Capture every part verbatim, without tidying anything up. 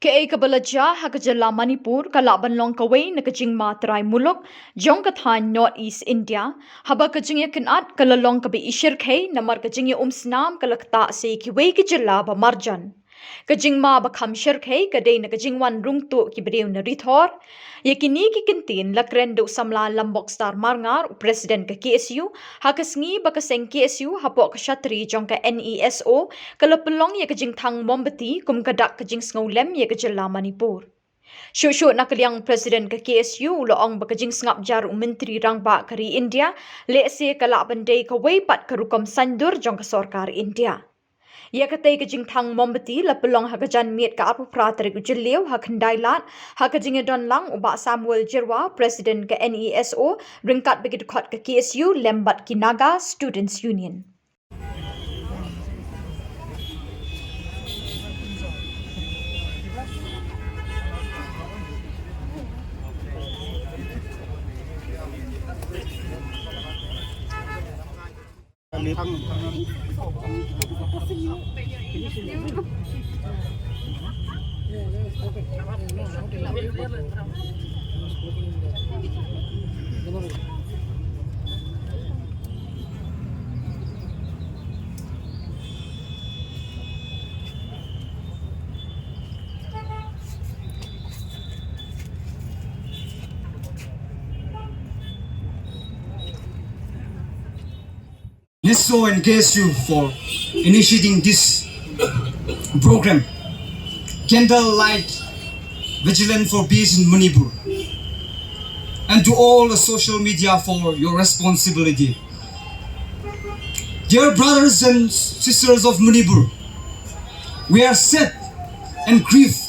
Kaei kaba la jia ha ka jylla Manipur ka lah ban long kawei na ka jingma trai muluk jong ka thaiñ North East India, haba ka jingïakynad ka la long kaba i shyrkhei namar ka jingïaumsnam ka la ktah sa ïa kiwei ki jylla ba marjan. Ka jingma ba kham shyrkhei ka dei na ka jingwan rung tuh ki briew na rithor. Ïa kine ki kyntien la kren da u samla Lambok Star Marngar, u president ka K S U, ha ka sngi ba ka seng K S U hapoh ka shatri jong ka N E S O ka la pynlong ïa ka jingthang mombati kum ka dak ka jingsngewlem ïa ka jylla Manipur. Shuh shuh na ka liang president ka K S U u la ong ba ka jingsngap jar u Myntri Rangbah ka ri India lehse ka lah ban dei kawei pat ka rukom saiñdur jong ka sorkar India. Ïa katei ka jingthang mombati la pynlong ha ka janmiet ka arphew phra tarik u Jylliew ha Khyndailad, ha ka jingïadon lang u Bah Samuel Jyrwa, president ka N E S O, ryngkat bad ki dkhot ka K S U lem bad ki Naga Students Union. Neso and K S U for initiating this program, Candlelight Vigilance for Peace in Manipur, and to all the social media for your responsibility. Dear brothers and sisters of Manipur, we are sad and grieve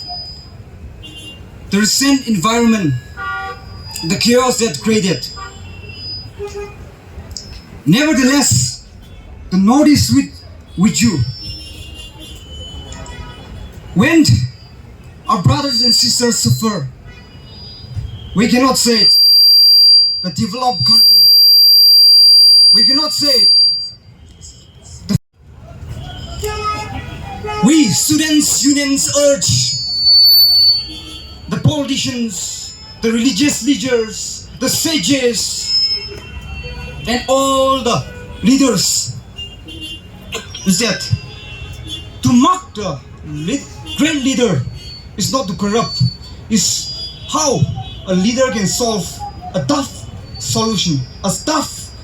the recent environment, the chaos that created. Nevertheless, the North is with, with you. When our brothers and sisters suffer, we cannot say it, the developed country. We cannot say it, the We students' unions urge the politicians, the religious leaders, the sages, and all the leaders is that to mark the lead, great leader is not to corrupt, is how a leader can solve a tough solution, a tough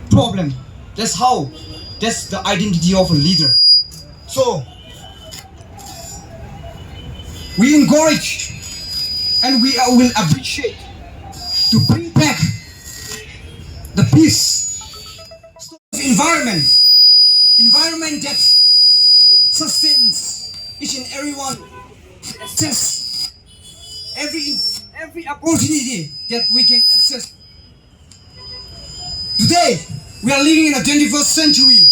problem. That's how, that's the identity of a leader. So, we encourage and we uh, will appreciate to bring back the peace environment, environment that sustains each and everyone, access every every opportunity that we can access. Today, we are living in the twenty-first century,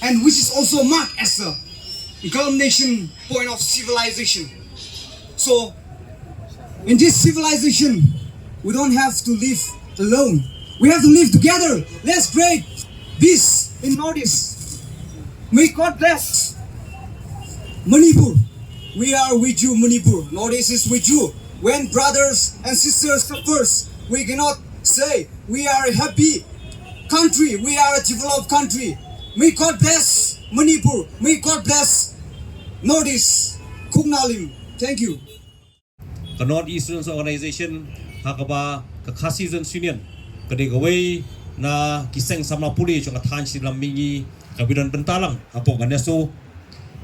and which is also marked as the culmination point of civilization. So, in this civilization, we don't have to live alone. We have to live together. Let's create peace in Northeast. May God bless Manipur. We are with you, Manipur. Northeast is with you. When brothers and sisters suffers, we cannot say we are a happy country. We are a developed country. May God bless Manipur. May God bless Northeast. Khugnalim. Thank you. Ka North East Students Organization, ha kaba ka Khasi Students Union ka dei kawei na ki seng samla pule jong ka thaiñ Shillong Mihngi, ka bidon bynta lang hapoh ka NESO.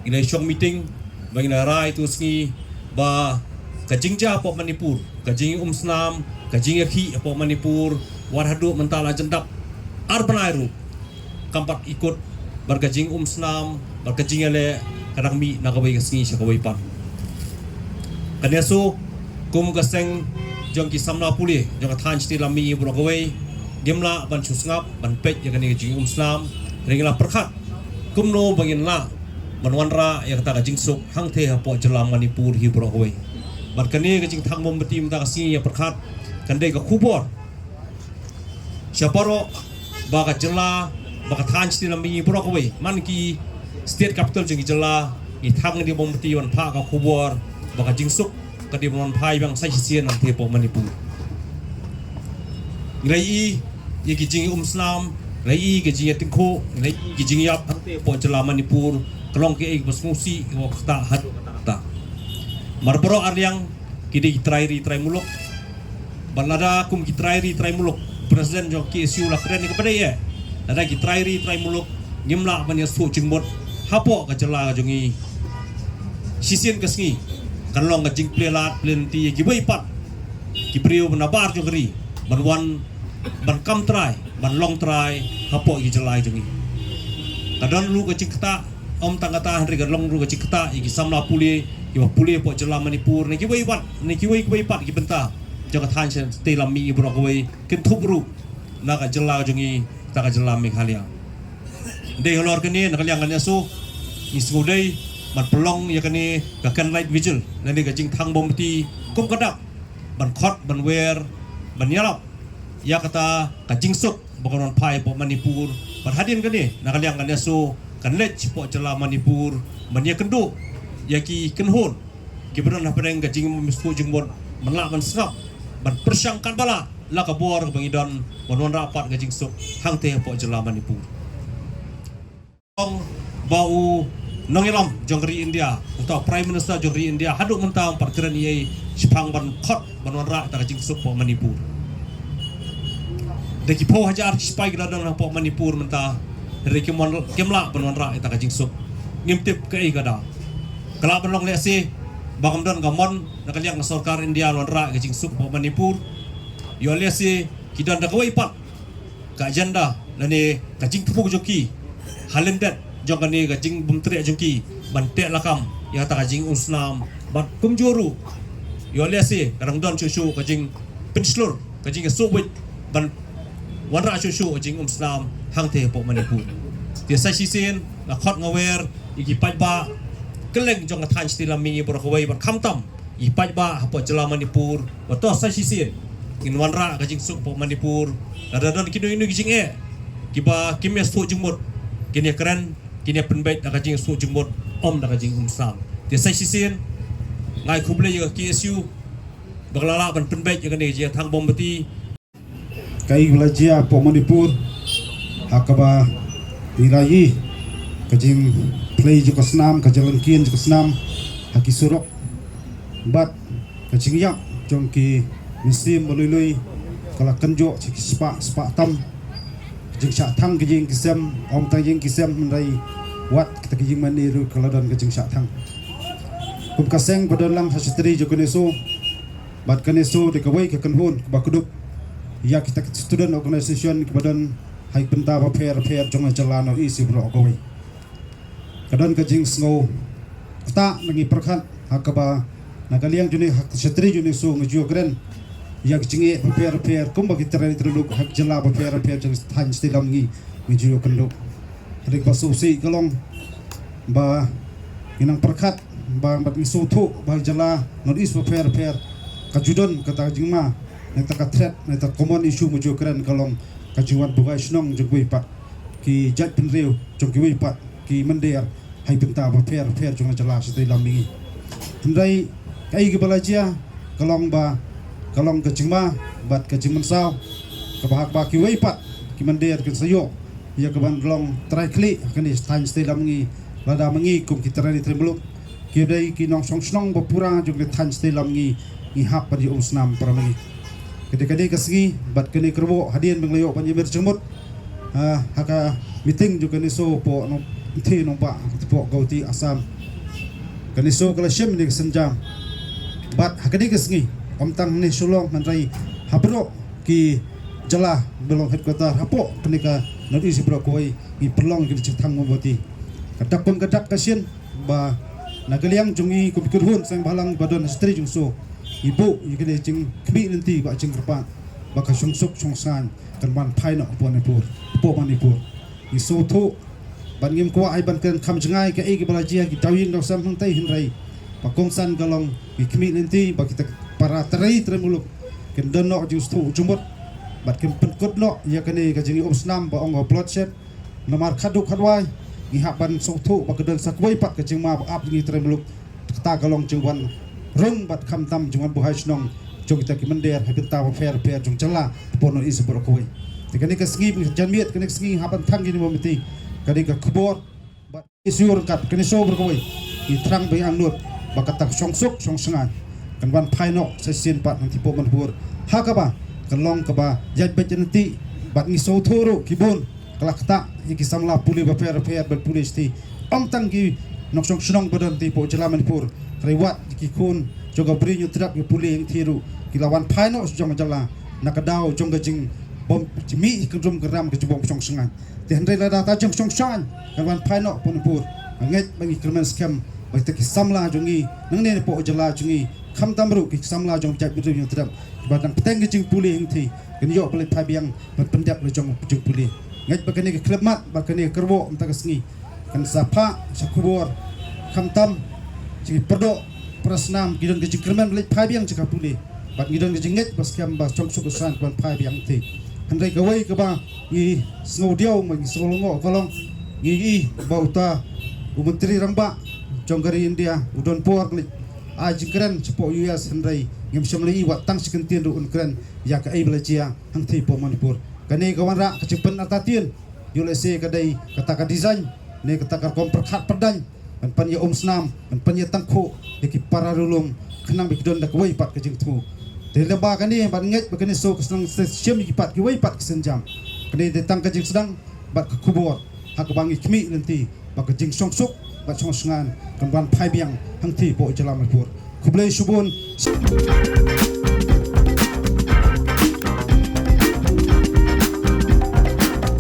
Ngi la shong meeting ba ngi la rai tu sngi ba ka jingjia hapoh Manipur, ka jingumsnam, ka jingïakhih hapoh Manipur, wat haduh mynta la jan dap ar bnai ruh kam pat ikut bad ka jingumsnam bad ka jingïaleh ka dang mih na kawei ka sngi sha kawei pat. Ka NESO kum ka seng jong ki samla pule jong ka thaiñ Shillong Mihngi baroh kawei ngim lah ban shu sngap ban peit ïa kane ka jingumsnam. Hynrei ngi la pyrkhat kumno ba ngin lah ban wanrah ïa kata ka jingsuk hangtei hapoh jylla Manipur hi baroh kawei. Bad kane ka jingthang mombati mynta ka sngi ïa pyrkhat kan dei ka khubor sha baroh ba ka jylla, ba ka thaiñ Shillong Mihngi baroh kawei, man ki state capital jong ki jylla, ngi thang ïa ki mombati ban phah ka khubor Ba ka jingsuk ka dei ban wan phai biang sa shisien hangtei hapoh Manipur. Ngi la ïohi ïa ki jingïaumsnam, ngi la ïohi ki jingïatyngkhuh, ngi la ïohi ki jingïap hangtei hapoh jylla Manipur. Ka long kaei kaba sngewsih, kaba ktah haduh katta katta. Namar baroh arliang ki dei ki trai ri trai muluk. Bad lada kum ki trai ri trai muluk, president jong K S U la kren ïa kaba dei eh, lada ki trai ri trai muluk ngim lah ban ïasuk jingmut hapoh ka jylla ka jong ngi, shisien ka sngi kan long ka jingplie lad plie lynti ïa kiwei pat ki briew ba nabar jong ka ri ban wan, ban kam trai, ban long trai hapoh ki jylla jong ngi. Ka don ruh ka jingktah, ym tang kata hynrei ka long ruh ka jingktah ïa ki samla pule kiba pule hapoh jylla Manipur, ne kiwei pat, ne kiwei kiwei pat ki bynta jong ka thaiñ shatei lam mihngi baroh kawei, kynthup ruh na ka jylla jong ngi, kata ka jylla Meghalaya. Dei halor kane, na ka liang ka NESO ngi sngewdei ban pynlong ïa kane ka candlelight vigil, lane ka jingthang mombati kum ka dak, ban khot, ban wer, ban ïarap ïa kata ka jingsuk ba kan wan phai hapoh Manipur. Bad hadien kane, na ka liang ka NESO kan leit hapoh jylla Manipur ban ïakynduh ïa ki kynhun kiba don hapdeng ka jingmih suk jingmut, ban lah ban sngap, ban pyrshang katba lah la ka bor ba ngi don ban wanrah pat ka jingsuk hangtei hapoh jylla Manipur. Ong ba u nongïalam jong ka ri India, uta u Prime Minister jong ka ri India, haduh mynta um pat kren ei ei shaphang ban khot ban wanrah ïa kata ka jingsuk hapoh Manipur. Da ki phew hajar ki sipai ki la don hapoh Manipur mynta, hynrei kim wan, kim lah ban wanrah ïa kata ka jingsuk. Ngim tip kaei ka daw. Ka lah ban long lehse ba kam don ka mon na ka liang ka sorkar India wanrah ïa ka jingsuk hapoh Manipur. Ïoh lehse ki don da kawei pat ka agenda lane ka jingthmu jong ki ha lyndet jong kane ka jingbymtreh jong ki ban teh lakam ïa kata ka jingïaumsnam. Bad kumjuh ruh, ïoh lehse ka dang don shuh shuh ka jingpynshlur, ka jingïasuhbit ban wanrah shuh shuh ka jingïaumsnam hangtei hapoh Manipur. Te sa shisien nga khot nga wer ïa ki paidbah kylleng jong ka thaiñ shatei lam mihngi baroh kawei, bad khamtam ïa ki paidbah hapoh jylla Manipur, ba to sa shisien ngin wanrah ka jingsuk hapoh Manipur. Lada don kino kino ki jingeh kiba kim ïasuk jingmut, kin ïakren, kin ïapynbeit da ka jingsuk jingmut, ym da ka jingïaumsnam. Te sa shisien nga ai khublei ïa ka K S U ba ka la lah ban pynbeit ïa kane ka jingïathang mombati. Kaei ba la jia hapoh Manipur, ha kaba ngi la ïohi ka jingplie jong ka snam, ka jinglyngkien jong ka snam ha ki surok, bad ka jingïap jong ki mynsiem ba lui lui ka la kynjoh sha ki spah spah tam. Jingshah thang ki ïing ki sem, ym tang ïing ki sem hynrei wat kita ki ïingmane ruh ka la don ka jingshah thang. Kum ka seng ba don lang ha shatei jong ka NESO, bad ka NESO dei kawei ka kynhun kaba kdup ïa kita ki student organisation kiba don ha ki bynta bapher bapher jong ka jylla North East baroh kawei. Ka don ka jingsngew ktah, ngi pyrkhat ha kaba na ka liang jong ngi, ha ka shatei jong ka NESO ngi ju ïakren ïa ki jingeh bapher bapher kumba ki trai trai muluk ha ki jylla bapher bapher jong ka thaiñ shatei lam mihngi ngi ju ïakynduh. Hynrei kaba sngewsih ka long ba ngi nang pyrkhat ba, bad ngi sngewthuh ba ha ki jylla North East bapher bapher ka ju don kata ka jingma, na kata ka threat, na kata ka common issue ngi ju ïakren ka long ka jingwan buh gai shnong jong kiwei pat ki jaitbynriew jong kiwei pat ki mynder ha ki bynta bapher bapher jong ka jylla shatei lam mihngi. Hynrei kaei kaba la jia ka long ba, ka long ka jingma bad ka jingmynsaw kaba ha kaba kiwei pat ki mynder kin sa ïoh ïa kaban long trai khlieh ha kane ka thaiñ shatei lam mihngi. Lada ma ngi kum ki trai ri trai muluk, ki dei ki nongshong shnong ba pura jong ka thaiñ shatei lam mihngi, ngi hap ban ïaumsnam para ma ngi. Ka dei kane ka sngi bad kane ka rboh hadien ba ngi la ïoh ban ïamir jingmut, ah, ha ka meeting jong ka NESO hapoh Nongthymmai Nongbah, hapoh Guwahati, Assam. Ka NESO ka la shim ïa kane ka sienjam. Bad ha kane ka sngi, ym tang NESO long hynrei ha baroh ki jylla ba long headquarter hapoh kane ka North East baroh kawei ngi pynlong ïa kane ka jingthang mombati. Ka dak kum ka dak ka shin ba na ka liang jong ngi kum ki kynhun seng bhalang ba don ha shatei jong ka NESO, ngi buh ïa kane ka jingkhmih lynti bad jingkyrpad ba ka shongsuk shongsaiñ kan wan phai noh hapoh Manipur, hapoh Manipur. Ngi sngewthuh bad ngim kwah ai ban kren kham jngai kaei kaba la jia ha ki dawïing dawsem hangtei, hynrei ba kongsan ka long ngi khmih lynti ba kita para trai trai muluk kin don noh jingsngewthuh jingmut bad kin pynkut noh ïa kane ka jingïaumsnam ba ong ka bloodshed. Namar khatduh khatwai ngi hap ban sngewthuh ba ka don sa kawei pat ka jingma ba ap ïa ngi trai muluk, kata ka long jingwan rung bad khamtam jong wan buhai shnong jong kita ki mynder ha bynta bapher bapher jong jylla hapoh North East baroh kawei. Te kane ka sngi janmiet, kane ka sngi hap ban thang kine mynta, kane ka khubor bad issue ryngkat kane show baroh kawei. Ngi thrang ba ngi angnud ba kata ka shongsuk shongsngain kan wan phai noh sa shisien pat hangtei hapoh Manipur, ha kaba kan long kaba ïaid beit ïaid lynti. Bad ngi sngewthuh ruh ki bun ka la ktah ïa ki samla pule bapher bapher ban pule shatei, ym tang ki nongshong shnong ba don hangtei hapoh jylla Manipur, hynrei wat ïa ki khun jong ka Bri Hynñiewtrep ki pule hangtei ruh ki la wan phai noh sha jong ka jylla na ka daw jong ka jingbym jingmih kynrum kynram ka jingbym shongsngain. Te hynrei lada kata ka jingshongsngain kan wan phai noh hapoh Manipur, nga ngeit ba ngi kyrmen skhem ba kita ki samla jong ngi nangne hapoh jylla jong ngi, khamtam ruh ki samla jong ka jaitbynriew Hynñiewtrep kiba dang bteng ka jingpule hangtei, kin ïoh ban leit phai biang ban pyndep la jong ka jingpule. Ngeit ba kane ka khyllipmat bad kane ka kyrwoh mynta ka sngi kan sa phah sha khubor, khamtam sha ki pyrdoh parasnam ki don ka jingkyrmen ban leit phai biang sha ka pule. Bad ngi don ka jingngeit ba skhem ba shongsuk shongsngain kan wan phai biang hangtei. Hynrei kawei kaba ngi sngew diaw, ngi sngew lyngngoh ka long, ngi ïohi ba uta u Myntri Rangbah jong ka ri India u don por ban leit ai jingkren shapoh U S, hynrei ngim shym la ïohi wat tang shi kyntien ruh un kren ïa kaei ba la jia hangtei hapoh Manipur. Kane ka wanrah ka jingpynartatien, ïoh lehse ka dei kata ka design ne kata ka rukom pyrkhat pyrdaiñ ban pynïaumsnam, ban pynïatangkhuh ïa ki para riewlum khnang ba ki don da kawei pat ka jingthmu. Te lyngba kane bad ngeit ba kane show ka sdang sa shim ïa ki pat kiwei pat ki sienjam. Kane dei tang ka jingsdang bad ka khubor ha kaba ngi khmih lynti ba ka jingshongsuk bad shongsngain kan wan phai biang hangtei hapoh jylla Manipur. Khublei shibun.